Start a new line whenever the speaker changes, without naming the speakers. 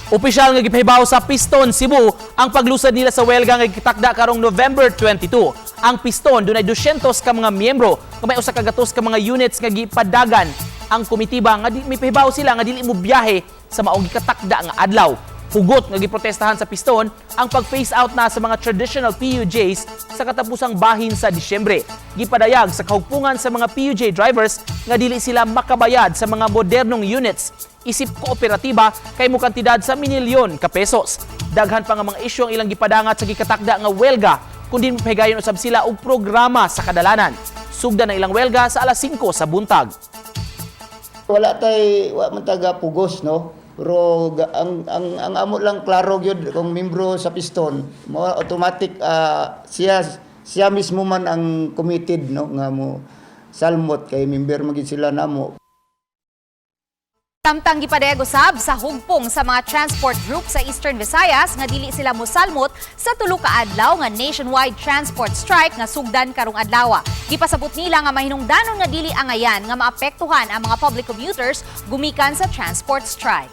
Opisyal nga gipahibaw sa Piston Cebu ang paglusad nila sa welga nga gitakda karong November 22. Ang Piston dunay 200 ka mga miyembro nga may usa ka gatos ka mga units nga gipadagan ang komitiba nga mipahibaw sila nga dili mo biyahe sa maong gikatakda nga adlaw. Hugot nga giprotestahan sa Piston ang pag-phase out na sa mga traditional PUJs sa katapusang bahin sa Disyembre. Gipadayag sa kahugpungan sa mga PUJ drivers nga dili sila makabayad sa mga modernong units isip kooperatiba kay mo kantidad sa minilyon ka pesos. Daghan pa nga mga isyu ang ilang gipadangat sa gikatakda nga welga kundi mapahigayon usab sila og programa sa kadalanan. Sugdan ang ilang welga sa alas 5 sa buntag.
Wala tay, wa man taga pugos, no, pero ang amo lang klaro gyud, kung membro sa Piston mo, automatic siya siya mismo man ang committed, no, nga mo salmot kay member man gyud sila namo.
Samtang gipadayag usab sa hugpong sa mga transport group sa Eastern Visayas nga dili sila mosalmot sa tulo ka adlaw nga nationwide transport strike nga sugdan karong adlaw. Gipasabot nila nga mahinungdanon nga dili angayan nga maapektuhan ang mga public commuters gumikan sa transport strike.